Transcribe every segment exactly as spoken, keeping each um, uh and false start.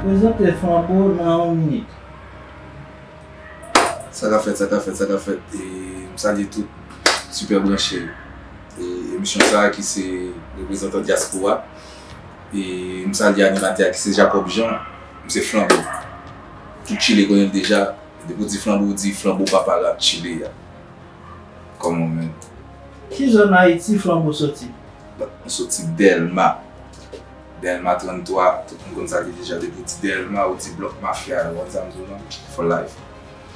Prezante Flanbo nan yon minit. Sa ka fèt, sa ka fèt, sa ka fèt. E m salye tout Sipè Branche. E emisyon sa a ki se reprezantan dyaspora. E m salye animatè a ki se Jacob Jean. M se Flanbo. Tout Chili konnen l deja. Depi w di Flanbo, w di Flanbo Papa Rap Chili a. Come on, man. Ki zòn Ayiti Flanbo soti? Bon, m soti Dèlma. Dèlma tranntwa, tout moun konn sa li deja. Depi w di Dèlma, ou di Blòk Mafya, ou konn sa m di w lan? For life.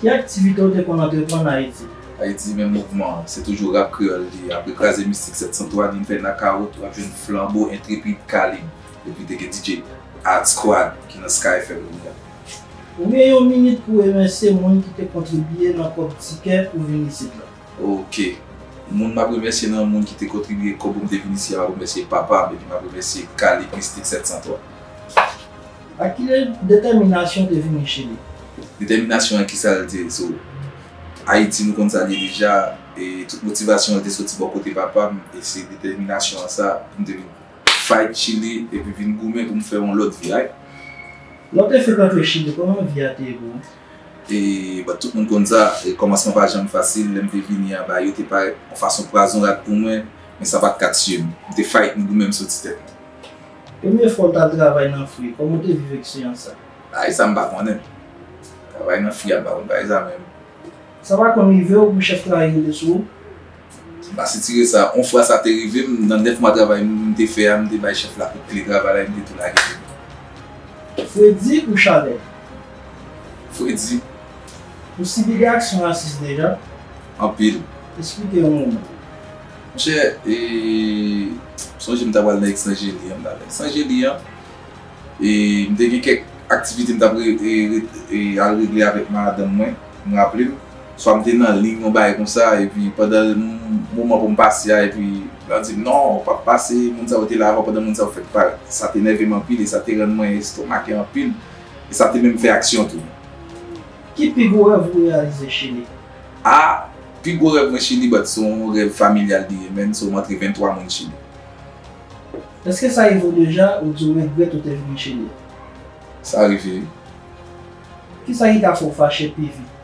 Ki aktivite w te konn antreprann Ayiti? Ayiti, menm mouvman an, se toujou rap kreyòl li ye. Apre kraze Mistik sèt san twa, li vin fè Nakawout, w ap jwenn Flanbo, Entrepid, Kalib. Epi te gen D J Art Squad ki nan Sky F M kounye a. Ou gen yon minit pou w remèsye moun ki te kontribiye nan kòb tikè pou w vin isit la. Ok. Moun m ap remèsye nan moun ki te kontribiye kòb pou m te vin isi a, m ap remèsye papa m, epi m ap remèsye Kalib Mistik sèt san twa. Ak ki de-, detèminasyon w te vini Chili? Detèminasyon an ki sa l te? So, Ayiti, nou konn sa l ye deja, e tout motivasyon an te soti bò kote papa m, e se detèminasyon an sa pou m te vin fight Chili epi vin goumen pou m fè yon lòt vi, right? Lè w te fenk antre Chili, kòman vi a te ye pou ou? E, bon, tout moun konn sa, e kòmansman pa janm fasil, lè m te vini anba, yo te parèt yon fason pwazon rat pou mwen, men sa pa t ka tiye m. M te fight, m goumen, m soti tèt. Premye fwa w t al travay nan fri, kòman w te viv eksperyans sa? Bagay sa m pa konnen. Travay nan fri a, m pa konn bagay sa menm. Sa pa konn rive w pou chèf la rele sou ou? M pa sitire sa. On fwa sa te rive m, nan nèf mwa travay m te fè a, m te bay chèf la kout kle travay la, e m te tou lage tou. Fredi ou chalè? Fredi. Ou sibi de aksyon rasis deja? Anpil. Esplike yon moman. Monchè, e, sonje m ta pral nan Ex Anjeli an, m ta nan Ex Anjeli an. E m te gen kèk aktivite m t ap re-, e, re-, e, al regle avèk madanm mwen, m raple m. Swa m te nan liy, yon bagay konsa, epi pandan m, moman pou m pase a, epi yo di m, "Non, ou p ap pase, moun sa yo te la avan, pandan moun sa yo fèk parèt." Sa te nève m anpil, e sa te rann mwen estomake anpil, e sa te menm fè aksyon tou. Ki pi gwo rèv ou reyalize Chili? A, pi gwo rèv mwen Chili, but se yon rèv familyal li ye, man, so m antre venntwa moun Chili. Èske sa rive w deja, ou di w regrèt ou te vini Chili? Sa rive, wi. Kisa ki ka fè w fache pi vit?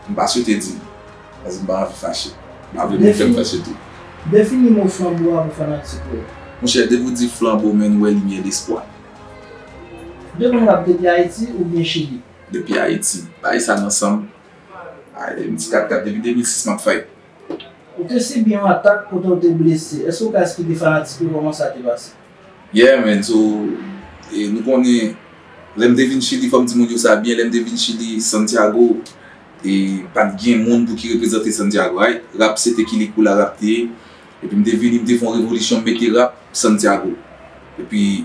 M pa swete di, paske m pa anvi fache. M pa vle moun fè m fache tou. Defini mo Flanbo a pou fanatik ou yo. Monchè, depi w di Flanbo, man, ou wè limyè lespwa. Ou te konn rap depi Ayiti oubyen Chili? Depi Ayiti. Bay sa nan san m. Ay, m ti kat kat depi de mil sis m ap fight. Ou te sibi yon atak kote w te blese. Èske w ka eksplike fanatik yo kòman sa te pase? Yeah, man. So, e, nou konnen, lè m te vin Chili, fò m di moun yo sa byen, lè m te vin Chili, Santiago, e, pa t gen moun pou ki reprezante Santiago, right? Rap se te Kilikula rap te ye. Epi m te vini, m te fè yon revolisyon, m mete rap Santiago. Epi,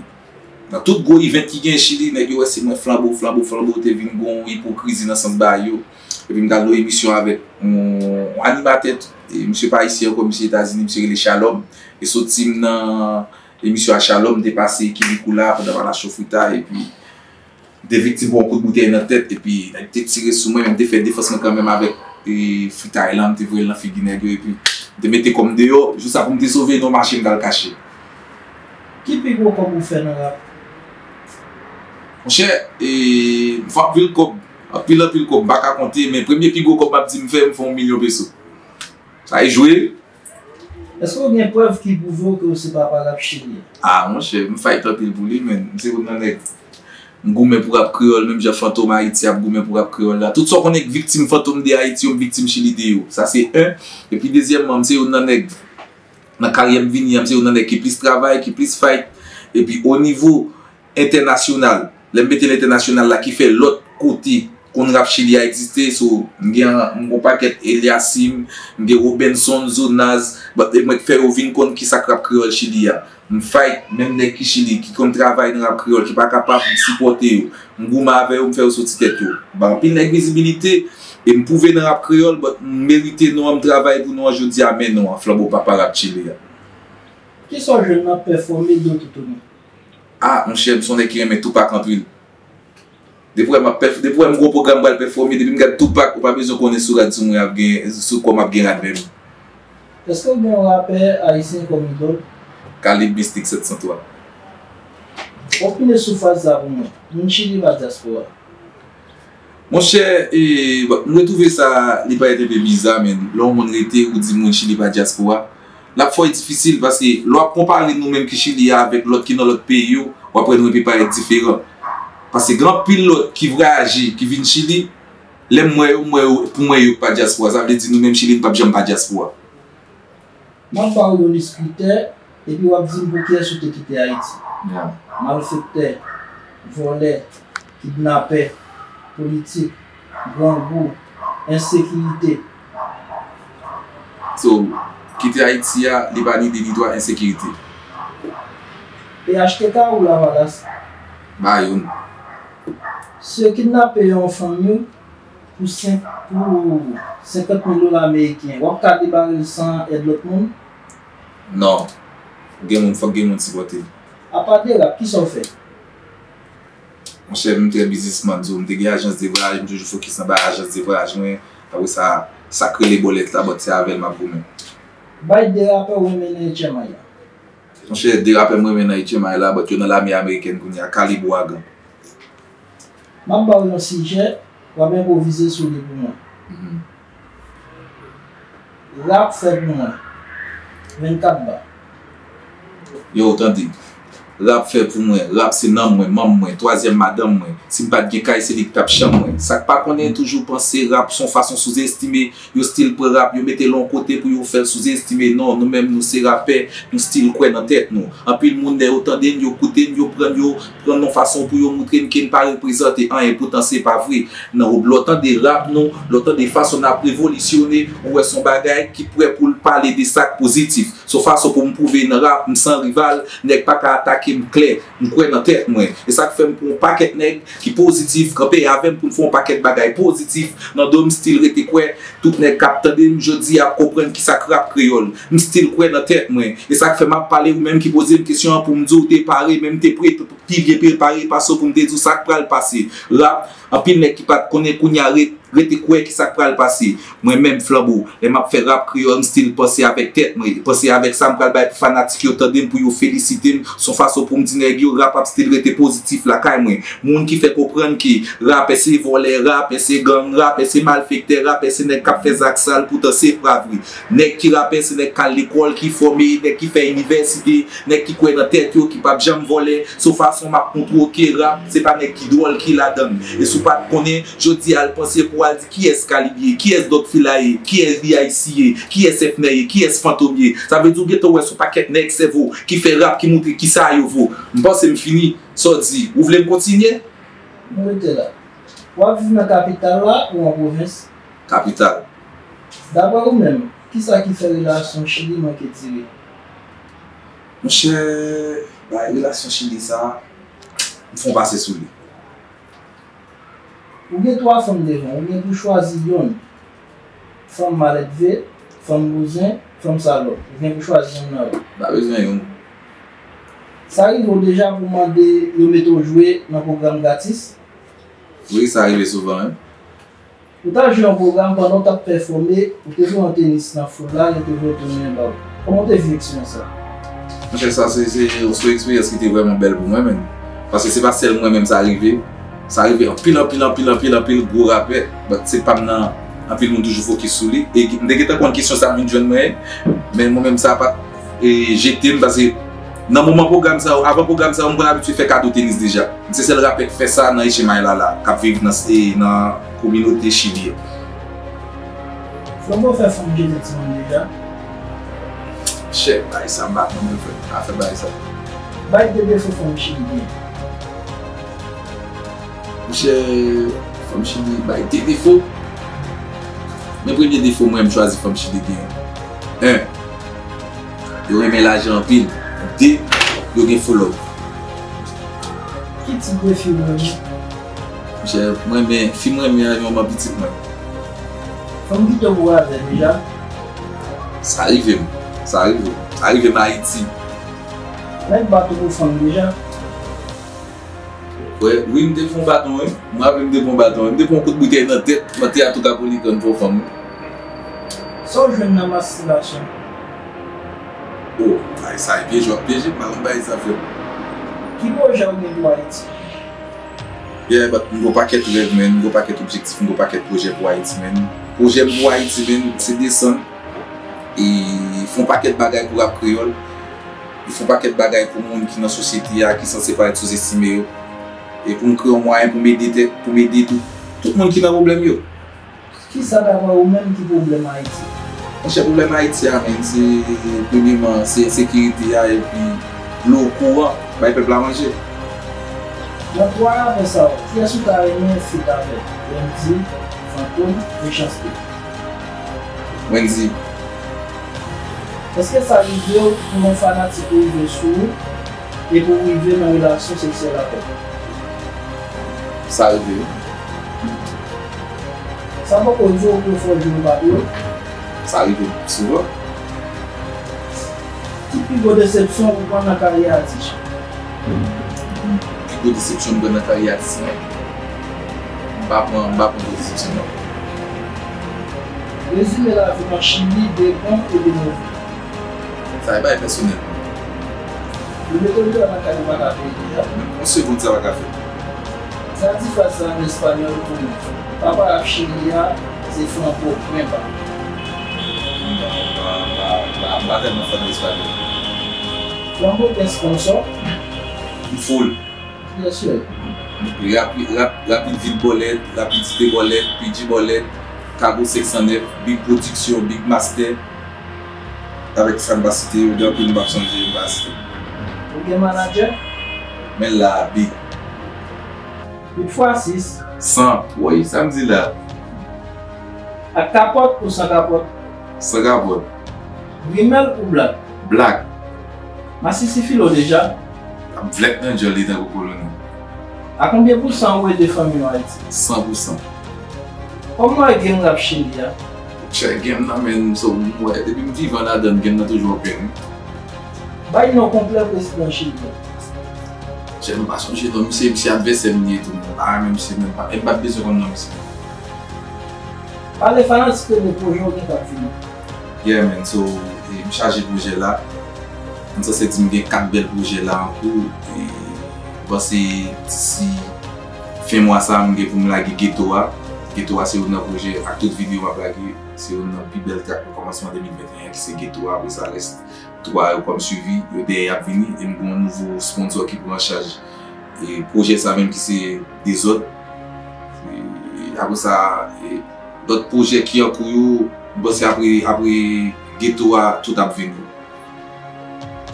nan tout gwo event ki gen Chili, nèg yo wè se mwen Flanbo, Flanbo, Flanbo, te vin gon ipokrizi nan sans bagay yo. Epi m t al nan emisyon avèk yon, yon animatè, e, misye pa isi ankò, misye Etazini, misye rele Shalom. E soti m nan emisyon a Shalom, m te pase Kilikula pandan m al achte yon frita, epi m te viktim pou yon kout boutèy nan tèt, epi nèg te tire sou mwen, men m te fè defans mwen kanmenm avèk, e, fritay lan, m te voye l nan figi nèg yo, epi m te mete kò m deyò, jis sa pou m te sove non mache m t al kache. Ki pi gwo kòb ou fè nan rap? Monchè, e, m fè anpil kòb, anpil, anpil kòb, m pa ka konte, men premye pi gwo kòb m ap di m fè, m fè yon milyon peso. Sa e jwe. Èske w gen prèv ki pwouve w ke w se papa rap Chili a? Ah, monchè, m fight anpil pou li, man. M se youn nan nèg. M goumen pou rap kreyòl, menm jan Fantom Ayiti ap goumen pou rap kreyòl la. Tout sa w konnen k viktim Fantom de Ayiti yo, m viktim Chili de yo. Sa se en. Epi dezyèmman, m se youn nan nèg nan karyè m vini an, m se youn nan nèg ki plis travay, ki plis fight. Epi o nivo entènasyonal, lè m mete l entènasyonal la, ki fè lòt kote konn rap Chili a egziste, so, m gen, m gen yon pakèt Eliasim, m gen Robenson, Zonaz, but e mwen k fè yo vin konn kisa k rap kreyòl Chili a. M fight, menm nèg ki Chili, ki konn travay nan rap kreyòl, ki pa kapab, m sipòte yo. M goumen avè yo, m fè yo soti tèt yo. M ba anpil nèg vizibilite, e m pwouve nan rap kreyòl, but m merite non an, m travay pou non an, jodi a, men non an, Flanbo Papa Rap Chili a. Kisa w jwenn nan pèfòme Dotoutouni? Ah, monchè, m se yon nèg ki renmen Tupac anpil. Depi w wè m ap pèf-, depi w wè m gen yon pwogram m pral pèfòme, depi m gad Tupac, ou pa bezwen konnen sou rad sou mwen ap gen, sou kò m ap gen rad menm. Èske w gen yon rapè ayisyen kòm idòl? Kalib Mistik sèt san twa. Opine sou fraz sa pou mwen. Moun Chili pa dyaspora. Monchè, e, bon, m retwouve sa, li parèt enpe biza, men lè yon moun rete, ou di moun Chili pa dyaspora, l ap fè w difisil, paske lè w ap konpare nou menm ki Chili a avèk lòt ki nan lòt peyi yo, w ap wè nou enpe parèt diferan. Paske gen anpil lòt ki vwayaje, ki vin Chili, lè m wè yo, m wè yo, pou mwen yo pa dyaspora, sa vle di nou menm Chili, n p ap janm pa dyaspora. M ap ba w yon lis kritè, epi w ap di m pou kiyès ou te kite Ayiti. Malfektè, vòlè, kidnapè, politik, grangou, ensekirite. So, kite Ayiti a, li pa ni de ni twa, ensekirite. P H T K ou Lavalas? Ba youn. Si yo kidnape yon fanmi w pou senk, pou senkant mil dola ameriken, w ap ka debare l san èd lòt moun? Non. Gen moun, fòk gen moun sipòte l. Apa de rap, kisa w fè? Monchè, m trè biznismann, so, m te gen ajans de vwayaj, m toujou fokis anba ajans de vwayaj mwen. Apre sa, sa k rele bòlèt la, but se avè l m ap goumen. Bay de rapè w renmen nan H M I la. Monchè, de rapè m renmen nan H M I la, but yo nan lame amerikèn kounye a, Kalib, Ouagan. M ap ba w yon sijè, w ap enpwovize sou li pou mwen. Rap fè pou mwen. Vennkat ba. Yo, tande. Rap fè pou mwen. Rap se nanm mwen, manm mwen, twazyèm madanm mwen. Si m pa t gen kay, se li k t ap chanm mwen. Sa k pa konnen toujou panse rap se yon fason souzestime. Yo still pran rap, yo mete l yon kote pou yo fè l souzestime. Non, nou menm nou se rapè, nou still kwè nan tèt nou. Anpil moun, lè yo tande n, yo koute n, yo pran n, yo pran n yon fason pou yo moutre n ke n pa reprezante anyen, poutan se pa vre. Nan, lè w tande rap nou, lè w tande fason n ap revolisyone, ou wè se yon bagay ki prè pou l pale de sa k pozitif. Se yon fason pou m pwouve nan rap, m san rival, nèg pa ka atake m klè. M kwè nan tèt mwen. E sa k fè m pran yon pakèt nèg ki pozitif, kanpe avè m pou n fè yon pakèt bagay pozitif. Nan do m still rete kwè, tout nèg k ap tande m jodi a ap konprann kisa k rap kreyòl. M still kwè nan tèt mwen. E sa k fè m ap pale ou menm ki poze m kesyon an pou m di w te pare, men m te pre-, pi byen prepare pase w pou m te di w sa k pral pase. Rap, anpil nèg ki pa t konnen kounye a re-, rete kwè kisa k pral pase. Mwen menm, Flanbo, lè m ap fè rap kreyòl, m still panse avèk tèt mwen, panse avèk sa m pral bay pou fanatik yo tande m, pou yo felisite m. Se yon fason pou m di nèg yo, rap ap still rete pozitif lakay mwen. Moun ki fè konprann ke rapè se vòlè, rapè se gang, rapè se malfektè, rapè se nèg k ap fè zak sal, poutan se pa vre. Nèg ki rapè se nèg k al lekòl, ki fòme, nèg ki fè inivèsite, nèg ki kwè nan tèt yo, ki p ap janm vòlè. Se yon fason m ap montre w ke rap, se pa nèg ki dwòl ki ladan l. E si w pa t konnen, jodi a al panse pou w al di kiyès Kalib ye, kiyès Dòk Fila ye, kiyès B I C ye, kiyès Efner ye, kiyès Fantom ye. Sa vle di w gentan wè se yon pakèt nèg sèvo ki fè rap, ki montre kisa yo vo. M panse m fini. Sa w di? Ou vle m kontinye? Nou rete la. W ap viv nan kapital la ou an pwovens? Kapital. Daprè ou menm, kisa ki fè relasyon Chili manke dire? Monchè, bay relasyon Chili sa, m fè yon pase sou li. Ou gen twa fanm devan, ou gen pou chwazi yonn. Fanm maledve, fanm bouzen, fanm salòp. Ou gen pou chwazi yonn nan yo. M pa bezwen youn. Sa rive w deja pou w mande yo mete w jwe nan pwogram gratis? Wi, sa rive souvan, wi. Ou t ap jwe yon pwogram pandan w t ap pèfòme, ou te voye yon tenis nan foul la, yo te voye tounen ba w. Kòman w te viv eksperyans sa? Monchè, sa se, se, se yon eksperyans ki te vrèman bèl pou mwen menm. Paske se pa sèl mwen menm sa rive. Sa rive anpil, anpil, anpil, anpil, anpil gwo rapè. But se pa m nan, anpil moun toujou fokis sou li. E m te gentan konn kesyon sa ap vin jwenn mwen, men mwen menm sa pa t, e, jete m, paske nan moman pwogram sa yo, avan pwogram sa yo, m konn abitye fè kado tenis deja. M se sèl rapè k fè sa nan H M I la la, k ap viv nan, e, nan kominote Chili an. Flanbo fè fanm jete timoun deja? Chè, bay sa m pa konn, frè. Pa fè bay sa. Bay de defo fanm Chili gen. Monchè, fanm Chili bay de defo. Men premye defo mwen, m chwazi fanm Chili gen. En, yo renmen lajan anpil. De, yo gen fo love. Ki tip de fi ou renmen? Monchè, mwen renmen, fi mwen renmen an, yon manman pitit mwen. Fanm kite w pou avè deja? Sa rive m. Sa rive. Sa rive m Ayiti. Nèg bat ou pou fanm deja? Wè, wi, m te pran baton, wi. M raple m te pran baton, wi. M te pran kout boutèy nan tèt, nan Teatro Capolicán pou fanm, wi. Sa w jwenn nan mastibasyon? O, ay, sa e pyeje w ap pyeje m, pa konn bagay sa, frè m. Ki pwojè w gen pou Ayiti? Yeah, but m gen yon pakèt rèv, man. M gen yon pakèt objektif, m gen yon pakèt pwojè pou Ayiti, man. Pwojè m pou Ayiti, man, se desann e fè yon pakèt bagay pou rap kreyòl. E fè yon pakèt bagay pou moun ki nan sosyete a, ki sanse parèt souzestime yo. E pou m kreye yon mwayen pou m ede tèt, pou m ede tout, tout moun ki nan pwoblèm yo. Kisa daprè ou menm ki pwoblèm Ayiti? Monchè, pwoblèm Ayiti a, man, se, premyeman, se ensekirite a, epi dlo, kouran, bay pèp la manje. Nan twa rapè sa yo, kiyès ou ta renmen feat avèk? Wendyy, Fantom, Mechanste? Wendyy. Èske sa rive w pou yon fanatik rive sou ou e pou w rive nan relasyon seksyèl avèk? Sa rive wi. Sa poko di w pou w fè w jwe pa dwe w? Sa rive souvan. Ki pi gwo desepsyon ou pran nan karyè atis ou? Pi gwo desepsyon m pran nan karyè atis mwen? M pa pran, m pa pran gwo desepsyon non. Rezime lavi w nan Chili, de bon e de move. Sa e bagay pèsonèl. Yo mete w deyò nan kay ou pa ka peye a. Menm yon segonn sa pa ka fèt. Sa di fraz sa an espanyòl pou mwen. Papa rap Chili a se Franco Prempa. Non, m pa, m pa, m pa, m pa tèlman fan espanyòl. Franco gen sponsò? M full. Byen si. Rapi, rap, Rapid Vit Bòlèt, Rapidite Bòlèt, P G Bòlèt, Kago senk san nèf, Big Production, Big Master. Avèk sa m pa site yo, gen anpil m p ap sonje, m pa site. Ou gen manadjè? Men la, Big. Uit fwa sis. San. Woy, sa m di la. Ak kapòt ou san kapòt? San kapòt. Rimèl ou blag? Blag. Masisi file w deja? Ap vlèt nan djòl li tankou koloni. A konbyen pousan ou ede fanmi w Ayiti? San pousan. Kòman w wè game rap Chili a? Chè, game nan, men, so, m wè, depi m vivan ladan l, game nan toujou open wi. Bay non konplè prezidan Chili a. Chè, m pa sonje non misye, misye advèsè m li ye tou, men m pa renmen misye, men m pa, e m pa t bezwen konn non misye. Pale fanatik yo de pwojè w gen k ap vini. Yeah, man, so, e, m chaje pwojè la. M sanse di m gen kat bèl pwojè la an kou. E m panse disi fen mwa sa a, m gen pou m lage Geto a. Geto a se youn nan pwojè, ak tout videyo m ap lage, se youn nan pi bèl track nan kòmansman de mil venteyen ki se Geto a. Apre sa, rès twa yo kòm swivi, yo dèyè y ap vini. E m gen yon nouvo sponsò ki pran chaj e pwojè sa menm ki se Dezòd. E apre sa, e lòt pwojè ki an kou yo, m panse apre, apre Geto a, tout ap vini.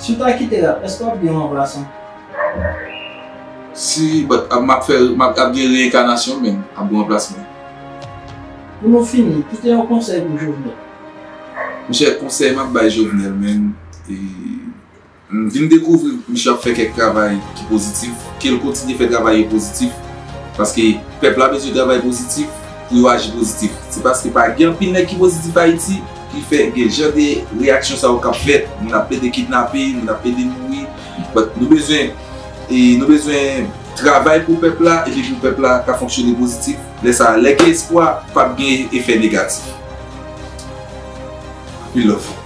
Si w ta kite rap, èske w ap gen yon ranplasan? Si, but, ap, m ap fè, m ap, ap gen reenkanasyon, men ap gen ranplasman. Pou nou fini, kite yon konsèy pou Jovenel. Monchè, konsèy m ap bay Jovenel, men, e, m vin dekouvri misye ap fè kèk travay ki pozitif, ke l kontinye fè travay yo pozitif, paske pèp la bezwen travay pozitif pou yo aji pozitif. Se paske pa gen anpil nèg ki pozitif Ayiti ki fè gen jan de reyaksyon sa yo k ap fèt. Moun ap plede kidnape, moun ap plede mouri. But nou bezwen, e, nou bezwen travay pou pèp la, epi pou pèp la ka fonksyone pozitif. Lè sa, lè gen espwa, p ap gen efè negatif. Anpil love.